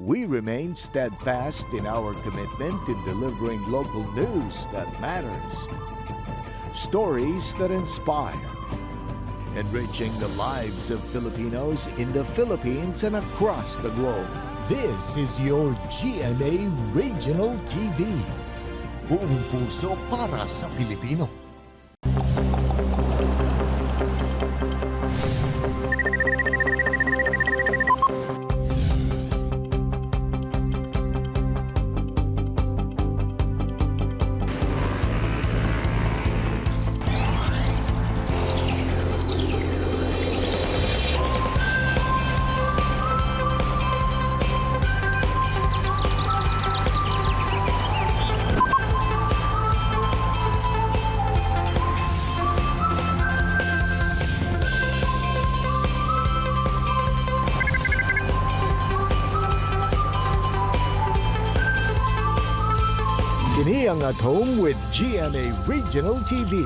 We remain steadfast in our commitment in delivering local news that matters, stories that inspire, enriching the lives of Filipinos in the Philippines and across the globe. This is your GMA Regional TV. Buong puso para sa Pilipino. Kini ang At Home with GMA Regional TV.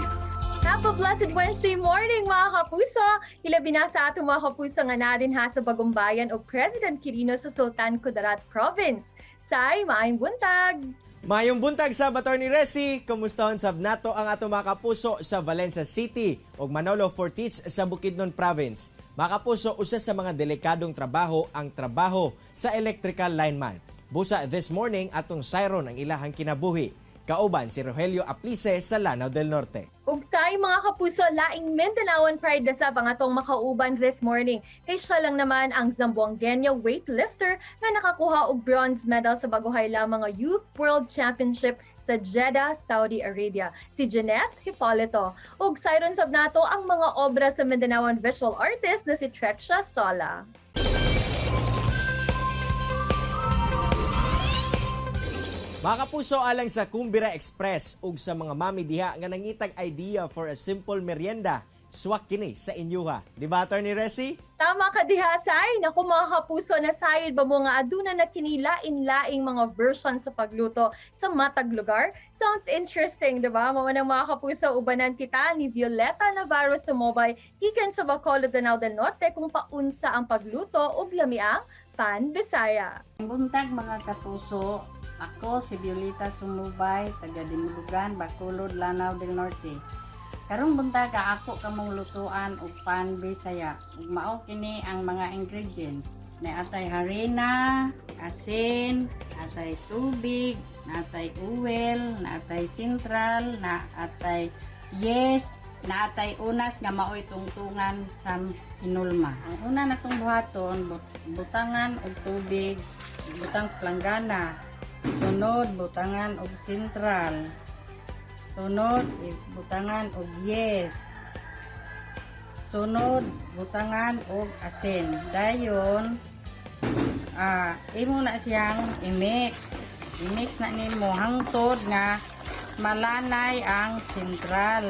Have a blessed Wednesday morning, mga kapuso! Hilabi na sa atong mga kapuso nga naa dinha sa Bagumbayan o President Quirino sa Sultan Kudarat Province. Say, maayong buntag! Maayong buntag sa Attorney Resi, kumustahon sab nato ang atong mga kapuso sa Valencia City ug Manolo Fortich sa Bukidnon Province. Mga kapuso, usa sa mga delikadong trabaho ang trabaho sa electrical lineman. Busa this morning atong sayron ang ilahang kinabuhi. Kauban si Rogelio Aplice sa Lanao del Norte. Ug say, mga kapuso, laing Mindanaoan pride na sab ang atong makauban this morning. Kay siya lang naman ang Zamboangueña weightlifter nga nakakuha og bronze medal sa baguhay lamang nga Youth World Championship sa Jeddah, Saudi Arabia. Si Jeanette Hipolito. Ug sayron sab nato ang mga obra sa Mindanaoan visual artist na si Trexia Sola. Mga kapuso, alang sa Kumbira Express ug sa mga mami diha nga nangitag idea for a simple merienda, swak kini sa inyuha. Di ba, Attorney Resi? Tama ka diha, Say. Naku, mga kapuso, nasayod ba mo nga aduna na kini lain-laing mga version sa pagluto sa matag lugar? Sounds interesting, di ba? Mao nang, mga kapuso, ubanan kita ni Violeta Navarro sa Mobile gikan sa Bacolod, Lanao del Norte kung paunsa ang pagluto ug lami ang Pan Bisaya. Buntag, mga kapuso, ako si Violeta Sumubay, taga Dimulugan, Bacolod, Lanao del Norte. Karong buntaga ako kamong lutuan og pan Bisaya. Ug mao kini ang mga ingredients. Naatay harina, asin, atay tubig, naatay oil, naatay sentral, naatay yeast, naatay unas nga maoy tungtungan sa hinulma. Ang una natong buhaton, butangan og tubig, butang sa planggana. Sunod, butangan og sentral. Sunod, butangan og yeast. Sunod, butangan og asin. Dayon, imo na siyang i-mix. I-mix na nimo hangtod nga malanay ang sentral.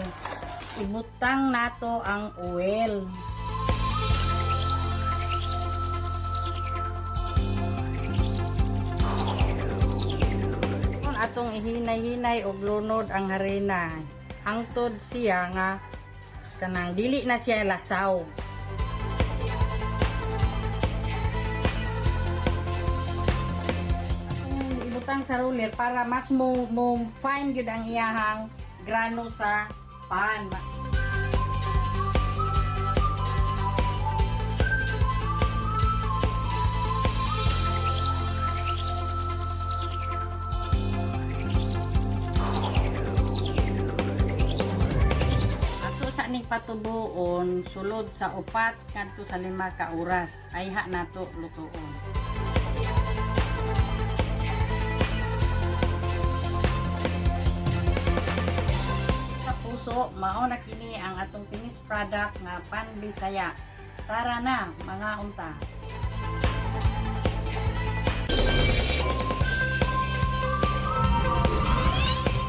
Ibutang nato ang oil. Kung atong ihinay-hinay og lunod ang harina, hangtod siya nga kanang dili na siya lasaw. Atong ibutang sa roller para mas mo fine gyud ang iyahang grano sa pan. Ato sa ning patubuon sulod sa 4 ngadto sa 5 ka oras. Ayha nato lutuon. Sa puso, mao na kini ang atong finished product nga pan Bisaya. Tara na, mga unta.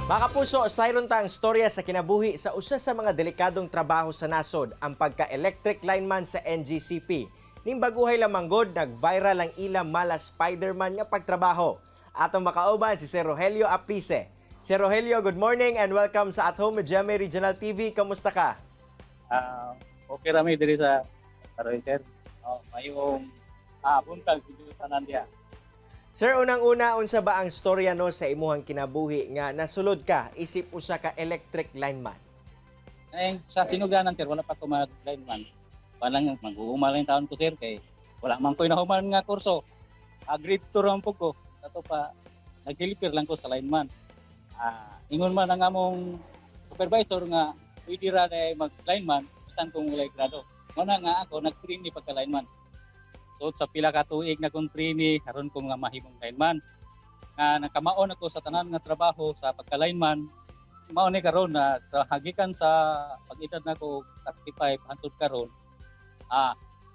Mga kapuso, sayron ta ang storya sa kinabuhi sa usa sa mga delikadong trabaho sa nasod, ang pagka-electric lineman sa NGCP. Ning baguhay lamang god, nag-viral ang ilang mala Spider-Man nga pagtrabaho. Atong makauban si Sir Rogelio Aplice. Sir Rogelio, good morning and welcome sa At Home with GMA Regional TV. Kamusta ka? Ah, okay rami diri sa Karoy, sir. Oh, mayong buntag video tanan diha. Sir, unang-una, unsa ba ang storya no sa imuhang kinabuhi nga nasulod ka isip usa ka electric lineman? Eh, sa sinuganan, sir, wala pa ko mag lineman. Walang mag-uuma lang taon ko, sir, kay wala man ko'y nahuman nga kurso. Grade 2 ra man po ko. Ato pa nag-helper lang ko sa lineman. Ingon man ang among supervisor nga pwede ra na mag lineman bisan kung walay grado. Mao na nga ako nag-trainee pagka lineman. So sa pila ka tuig na kong trainee karon ko nga mahimong lineman. Nga nakamaon ako sa tanan nga trabaho sa pagka lineman, mao ni karon na hagikan sa pag-edad nako 35 hangtod karon,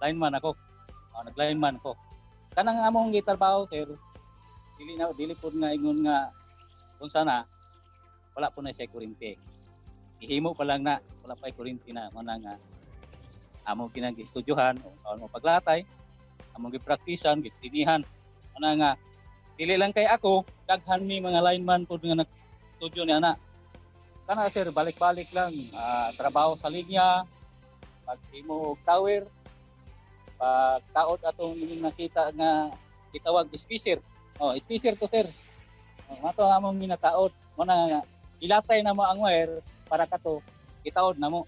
lineman ako. Nag-lineman ko. Kanang among gitrabaho, sir, dili na dili pud nga ingon nga unsa na, wala po na siya kuryente. Ihimo pa lang na, wala pa kuryente na. Mao na nga among kinang gistudyohan o saan mo paglatay, among gipraktisan, gitrinihan. Mao na nga dili lang kay ako, daghan mi mga lineman pud nga nagstudyo ni ana. Kana, sir, balik-balik lang, trabaho sa linya, paghimo og tower, pagtaod atong nakita nga gitawag spacer. Oh, spacer to, sir. Oh, mato ang among ginataod. Mo na nga ilatay na mo ang wire para kato itaod na mo.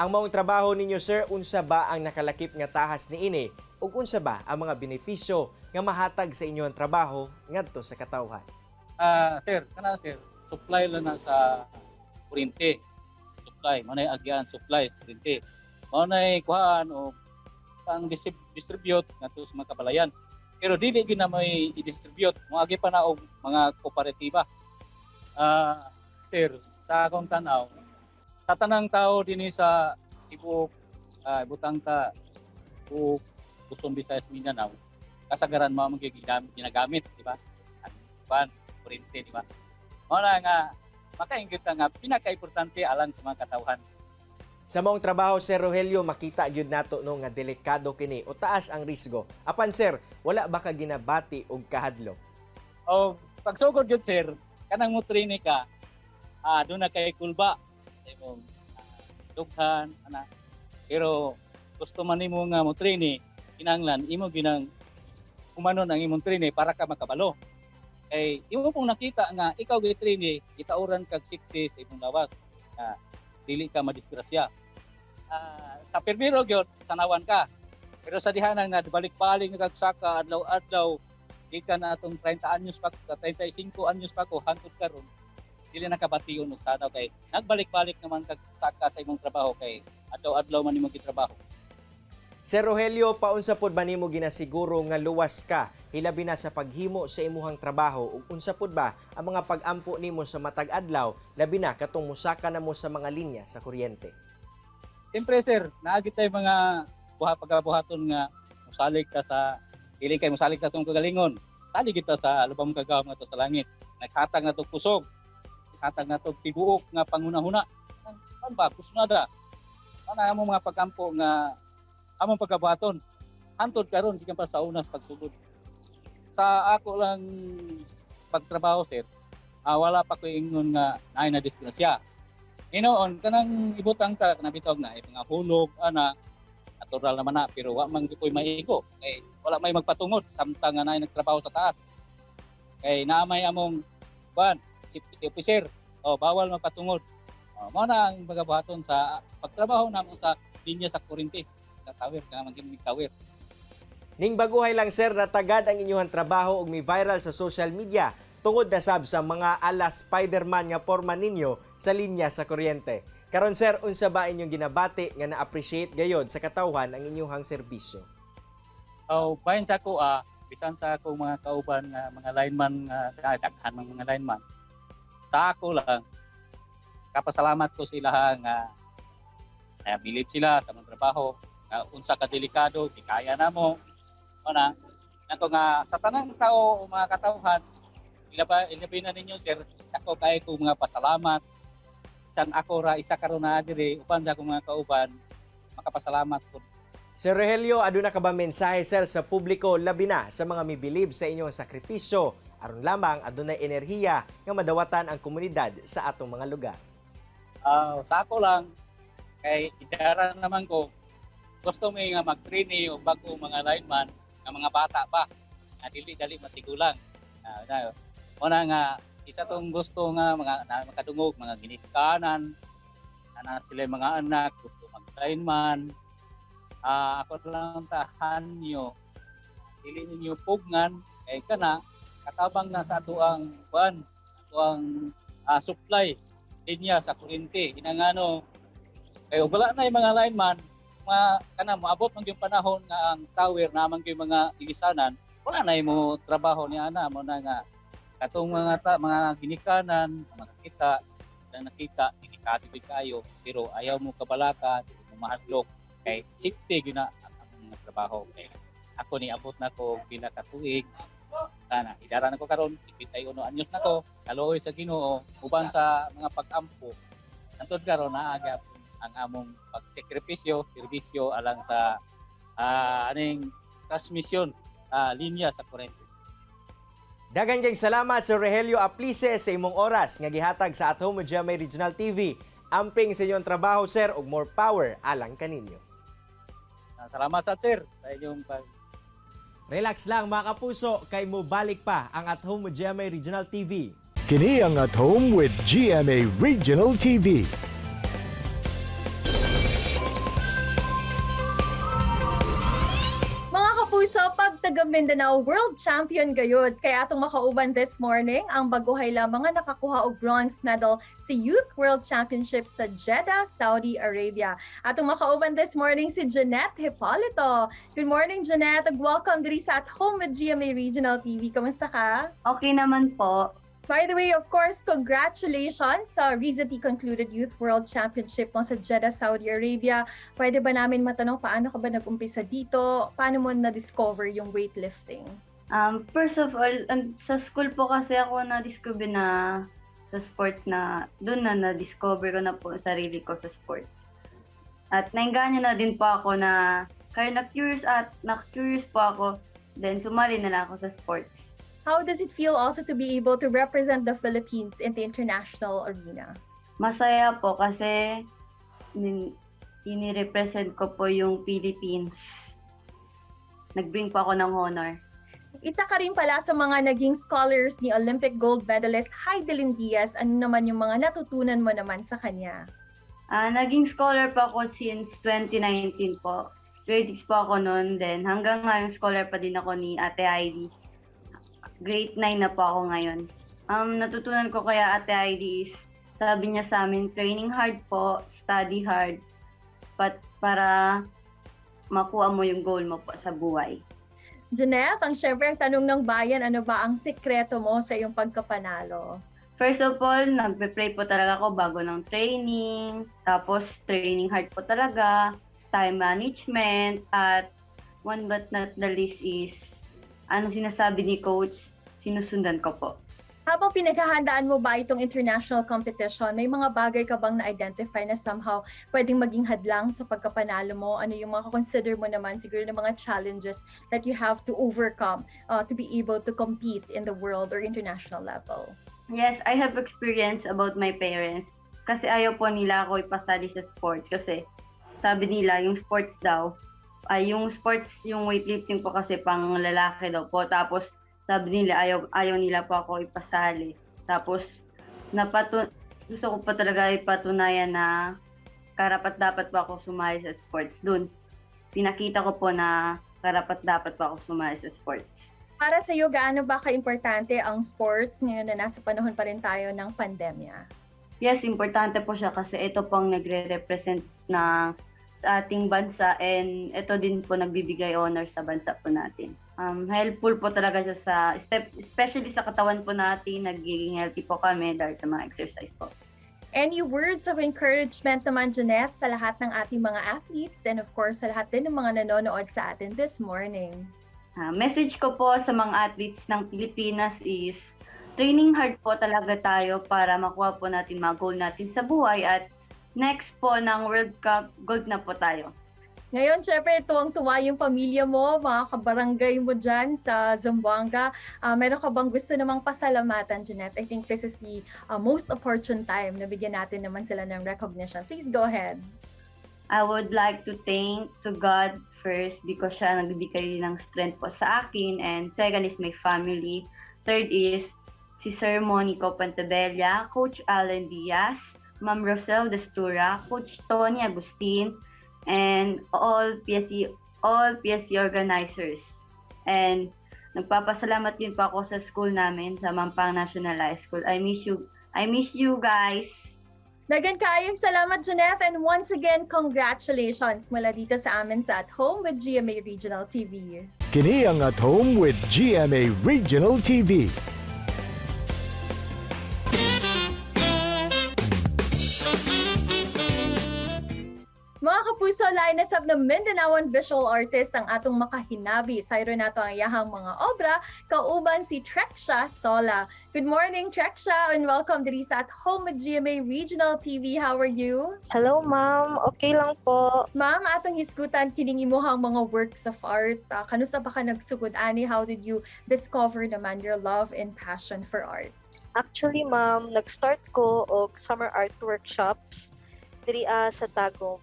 Ang maong trabaho ninyo, sir, unsa ba ang nakalakip nga tahas niini ug unsa ba ang mga benepisyo nga mahatag sa inyong trabaho ngadto sa katawhan? Sir, kana sir, supply lang na sa kuryente. Supply, mo na agyan supply sa kuryente. Mo na kuhaan o ang distribute ngadto sa mga kabalayan. Pero dili gyud na may i-distribute, moagi pa na og mga kooperatiba. Sir, sa akong tanaw, sa tanang tao dinhi sa tibuok, butang ta buok Luzon, Visayas, Mindanao, kasagaran mao man gyud ginagamit, di ba? Ang kuan, kuryente, di ba? Mao na nga makainggit ta nga pinaka-importante alang sa mga katawhan. Sa maong trabaho, Sir Rogelio, makita gyud nato no nga delikado kini o taas ang risgo. Apan sir, wala ba ka ginabati og kahadlok? O pagsugod gyud, sir, kanang mo training ka, doon na kay kulba sa imong dughan ana. Pero gusto man nimo nga mo training, kinahanglan imo ginang humanon ang imong training para ka makabalo. Kay imo pong nakita nga ikaw gi training, gitauran kag safety sa imong lawas nga dili ka madisgrasya. Sa primero gyud sanawan ka. Pero sa diha na nga balik-balik nga kag saka adlaw-adlaw, gikan na atong 30 anyos pa, 35 anyos pa ko hangtod karon, dili nakabation og sanaw kay nagbalik-balik naman kag saka sa imong trabaho kay adlaw-adlaw man imong gitrabaho. Sir Rogelio, paunsa pod ba nimo ginasiguro nga luwas ka hilabi na sa paghimo sa imuhang trabaho ug unsa pod ba ang mga pag-ampo nimo sa matag adlaw labi na katong musaka na mo sa mga linya sa kuryente? Siyempre, sir, naagi tayo mga buha pagabuhaton nga musalig ka sa dili kay musalig ka tong kagalingon. Salig kita sa lubang kagawom ngadto sa langit. Naghatag na to kusog. Naghatag na to tibuok nga panghunahuna. Kan ba kusnada. Ana among mga pagampo nga among pagabuhaton. Hantod karon gikan pa sa una sa pagsugod. Sa ako lang pagtrabaho, sir, wala pa ko ingon nga naay na disgrasya. Hinoon kanang ibutang ta kanang bitaw na mga hulog ana, natural naman na, pero wa man gyud maigo kay wala may magpatungod samtang nga naay nagtrabaho sa taas kay naa may among kuan, safety officer. O bawal magpatungod. O, mao na ang pagabuhaton sa pagtrabaho namo sa linya sa kuryente, sa tower kana man gini tower. Ning baguhay lang, sir, natagad ang inyong trabaho ug mi viral sa social media tungod na sab sa mga ala Spider-Man nga porma ninyo sa linya sa kuryente. Karon sir, unsa ba inyong ginabati nga na-appreciate gayod sa katawhan ang inyong serbisyo? O bahin sa ako, bisan sa akong mga kauban nga mga lineman nga daghan mang mga lineman, sa ako lang kapasalamat ko sila nga bilib sila sa mga trabaho nga unsa ka delikado gikaya namo. Mao na nako nga sa tanang tao o mga katawhan, ilabi na ninyo, sir, ako kay ko mga pasalamat. Bisan ako ra isa karon na diri uban sa akong mga kauban, makapasalamat ko. Sir Rogelio, aduna ka ba mensahe, sir, sa publiko labi na sa mga mibilib sa inyong sakripisyo aron lamang adunay enerhiya nga madawatan ang komunidad sa atong mga lugar? Sa ako lang kay idara naman ko, gusto mi nga mag-trainee o bago mga lineman nga mga bata pa. Nga dili dali matigulang. Na, una nga isa tong gusto nga mga na, makadungog mga ginikanan ana sila mga anak gusto mag-lineman. Ako lang tahan niyo, dili ninyo pugnan kay kana katabang na sa ato ang kuan, ato ang supply linya sa kuryente. Inangano kay ug wala na yung mga lineman, ma kana moabot man yung panahon nga ang tower na man yung mga ilisanan, wala na mo trabaho ni ana. Mo na nga katong mga mga ginikanan makakita na nakita delikado gyud kayo, pero ayaw mo kabalaka, dili mo mahadlok kay safety gyud na ang among mga trabaho. Kay ako ni abot na ko pila ka tuig sana, idara na ko karon 51 anyos na ko, kaluoy sa Ginoo uban sa mga pag-ampo hantod karon naa gyapon ang among pagsekripisyo, serbisyo alang sa aning transmission linya sa kuryente. Daghang kay salamat, Sir Rogelio Aplice, sa imong oras nga gihatag sa At Home with GMA Regional TV. Amping sa inyong trabaho, sir, ug more power alang kaninyo. Salamat sa sir sa inyong pag Relax lang, mga kapuso, kay mo balik pa ang At Home with GMA Regional TV. Kini ang At Home with GMA Regional TV. Mga kapuso, pag taga Mindanao, world champion gayud. Kaya atong makauban this morning ang baguhay lamang nga nakakuha og bronze medal sa Youth World Championship sa Jeddah, Saudi Arabia. Atong makauban this morning si Jeanette Hipolito. Good morning, Jeanette, ug welcome diri sa At Home with GMA Regional TV. Kamusta ka? Okay naman po. By the way, of course, congratulations sa recently concluded Youth World Championship mo sa Jeddah, Saudi Arabia. Pwede ba namin matanong, paano ka ba nag-umpisa dito? Paano mo na-discover yung weightlifting? First of all, sa school po kasi ako na-discover na sa sports, na doon na na-discover ko na po ang sarili ko sa sports. At nainganyo na din po ako na kaya na-curious at na-curious po ako, then sumali na lang ako sa sports. How does it feel also to be able to represent the Philippines in the international arena? Masaya po kasi ini-represent ko po yung Philippines. Nag-bring po ako ng honor. Isa ka rin pala sa mga naging scholars ni Olympic gold medalist Hidilyn Diaz. Ano naman yung mga natutunan mo naman sa kanya? Naging scholar po ako since 2019 po. Grade 6 po ako noon. Then hanggang ngayon scholar pa din ako ni Ate Heidi. Grade 9 na po ako ngayon. Natutunan ko kaya Ate Heidi is, sabi niya sa amin, training hard po, study hard, para makuha mo yung goal mo po sa buhay. Jeanette, ang syempre ang tanong ng bayan, ano ba ang sikreto mo sa iyong pagkapanalo? First of all, nagpe-pray po talaga ako bago ng training, tapos training hard po talaga, time management, at one but not the least is, ano sinasabi ni coach, sinusundan ko po. Habang pinaghahandaan mo ba itong international competition, may mga bagay ka bang na-identify na somehow pwedeng maging hadlang sa pagkapanalo mo? Ano yung mga consider mo naman siguro ng mga challenges that you have to overcome to be able to compete in the world or international level? Yes, I have experience about my parents. Kasi ayaw po nila ako ipasali sa sports kasi sabi nila yung sports daw, ay yung sports, yung weightlifting po kasi pang lalaki daw po. Tapos sabi nila ayaw nila po ako ipasali. Tapos gusto ko pa talaga ipatunayan na karapat-dapat po ako sumali sa sports. Dun, pinakita ko po na karapat-dapat po ako sumali sa sports. Para sa iyo, gaano ba ka-importante ang sports ngayon na nasa panahon pa rin tayo ng pandemya? Yes, importante po siya kasi ito po ang nagre-represent na sa ating bansa and ito din po nagbibigay honor sa bansa po natin. Helpful po talaga siya sa, especially sa katawan po natin, nagiging healthy po kami dahil sa mga exercise po. Any words of encouragement naman, Jeanette, sa lahat ng ating mga athletes and of course sa lahat din ng mga nanonood sa atin this morning? Message ko po sa mga athletes ng Pilipinas is training hard po talaga tayo para makuha po natin mga goal natin sa buhay at next po ng World Cup, gold na po tayo. Ngayon, syempre, tuwang-tuwa yung pamilya mo, mga kabarangay mo dyan sa Zamboanga. Meron ka bang gusto namang pasalamatan, Jeanette? I think this is the most opportune time na bigyan natin naman sila ng recognition. Please go ahead. I would like to thank to God first because siya nagbibigay ng strength po sa akin, and second is my family. Third is si Sir Monico Pantabella, Coach Alan Diaz, Ma'am Rosel Destura, Coach Tony Agustin, and all PSC organizers. And nagpapasalamat din po ako sa school namin, sa Mampang National High School. I miss you. I miss you guys. Daghan kaayong salamat, Jeanette. And once again, congratulations mula dito sa amin sa At Home with GMA Regional TV. Kini ang At Home with GMA Regional TV. Mga kapuso, lain na sab na Mindanaoan visual artist ang atong makahinabi. Sayro nato ang iyahang mga obra, kauban si Treksha Sola. Good morning, Treksha, and welcome diri sa At Home with GMA Regional TV. How are you? Hello, ma'am. Okay lang po. Ma'am, atong hisgutan kining imuhang mga works of art. Kanusa ba ka nagsugod ani? How did you discover naman your love and passion for art? Actually, ma'am, nag-start ko og summer art workshops diri sa Tagum.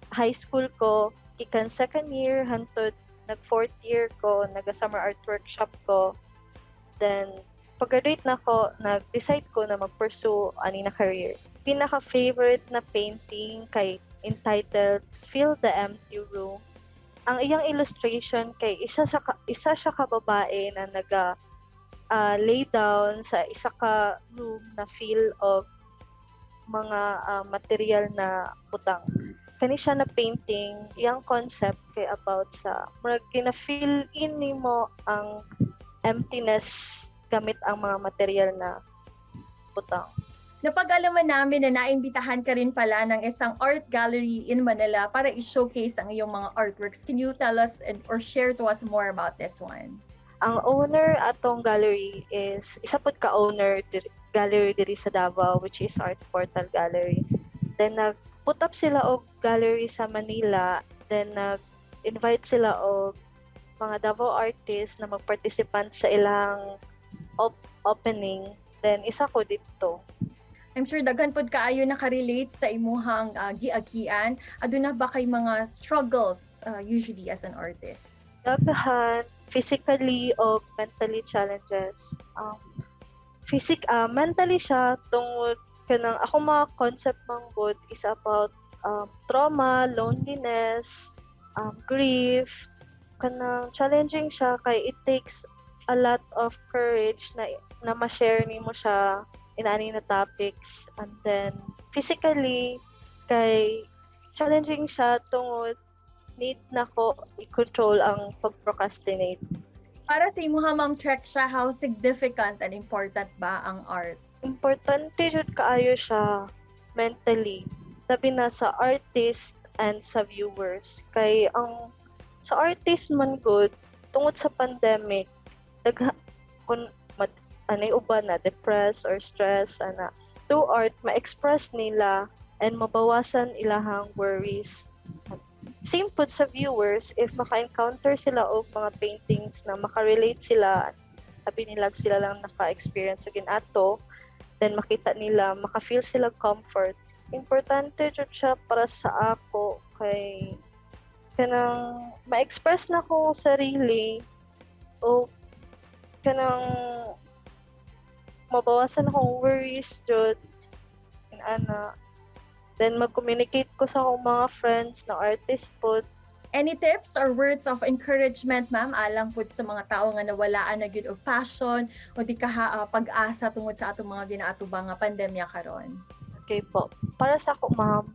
High school ko, gikan second year hantod nag fourth year ko, naga summer art workshop ko. Then pag-graduate na ko, nag-decide ko na mag-pursue ani na career. Pinaka-favorite na painting kay entitled "Fill the Empty Room." Ang iyang illustration kay isa siya ka babae na naga lay down sa isa ka room na fill of mga material na butang. Kani siya na painting, iyang concept kay about sa murag gina-fill in nimo ang emptiness gamit ang mga material na butang. Napag-alaman namin na naimbitahan ka rin pala ng isang art gallery in Manila para i-showcase ang iyong mga artworks. Can you tell us and or share to us more about this one? Ang owner atong gallery is isa pud ka owner gallery diri sa Davao, which is Art Portal Gallery. Then nag put up sila og gallery sa Manila, then nag invite sila og mga Davao artists na magparticipant sa ilang opening. Then isa ko dito. I'm sure daghan pod kaayo nakarelate sa imuhang giagian. Aduna ba kay mga struggles usually as an artist? Daghan, physically o mentally challenges. Physic mentally siya tungod kanang ako mga concept man gud is about trauma, loneliness, grief. Kanang challenging siya kay it takes a lot of courage na ma-share nimo siya inani na topics. And then physically kay challenging siya tungod need nako i-control ang pag-procrastinate. Para sa imuha, Ma'am Treksha, how significant and important ba ang art? Importante jud kaayo siya mentally. Labi na sa artist and sa viewers. Kay ang sa artist man gud, tungod sa pandemic, dagha kun mad, anay uban na depressed or stress ana, through art ma-express nila and mabawasan ilahang worries. Same pud sa viewers, if maka-encounter sila og mga paintings na makarelate sila, sabi nila sila lang naka-experience og ato, then makita nila, maka-feel sila comfort. Importante jud siya para sa ako kay kanang ma-express na ko sarili o kanang mabawasan akong worries jud ana. Then mag-communicate ko sa akong mga friends na artist pod. Any tips or words of encouragement, ma'am, alang pud sa mga tao nga nawalaan na gyud og passion o di kaha pag-asa tungod sa atong mga ginaatubang nga pandemya karon? Okay po. Para sa ako, ma'am,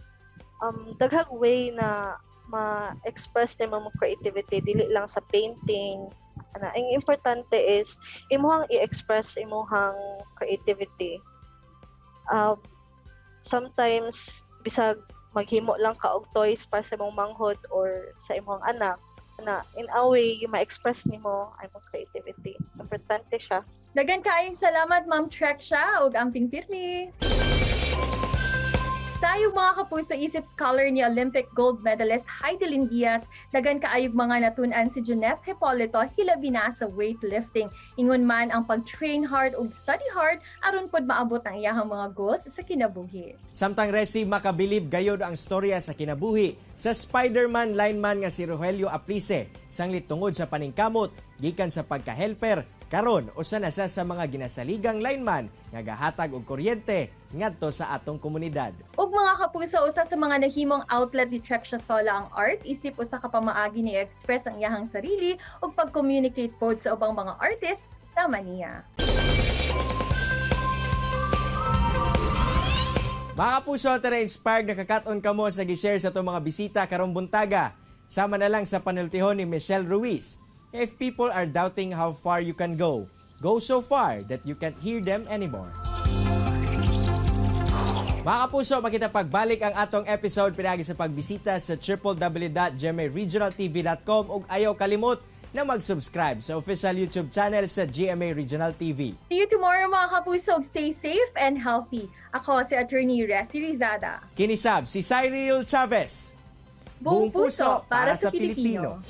daghang way na ma-express nimo mo creativity, dili lang sa painting. Ana, ang importante is imuhang i-express imuhang creativity. Sometimes bisag maghimo lang ka og toys para sa imong manghod or sa imong anak na in a way ma-express nimo ang imong creativity. Importante siya. Daghan kaayong salamat, Ma'am Treksha, ug amping pirmi. Tayo, mga kapuso, isip scholar ni Olympic gold medalist Hidilyn Diaz, daghan kaayog mga natun-an si Jeanette Hipolito hilabi na sa weightlifting. Ingon man ang pag-train hard ug study hard aron pod maabot ang iyahang mga goals sa kinabuhi. Samtang, Resi, makabilib gayod ang storya sa kinabuhi sa Spider-Man lineman nga si Rogelio Aplice. Sanglit tungod sa paningkamot gikan sa pagka-helper, karon usa na siya sa mga ginasaligang lineman nga gahatag og kuryente ngadto sa atong komunidad. Ug mga kapuso, usa sa mga nahimong outlet ni Trexia Sola ang art isip usa ka pamaagi ni express ang iyahang sarili ug pag-communicate pod sa ubang mga artists sama niya. Mga kapuso, tara, inspired na kakaton kamo sa gi-share sa atong mga bisita karong buntaga. Sama na lang sa panultihon ni Michelle Ruiz. "If people are doubting how far you can go, go so far that you can't hear them anymore." Mga kapuso, makita pagbalik ang atong episode pinagi sa pagbisita sa www.gmaregionaltv.com ug ayaw kalimot na mag-subscribe sa official YouTube channel sa GMA Regional TV. See you tomorrow, mga kapuso. Stay safe and healthy. Ako si Attorney Resi Rizada. Kini sab si Cyril Chavez. Buong puso para sa Pilipino.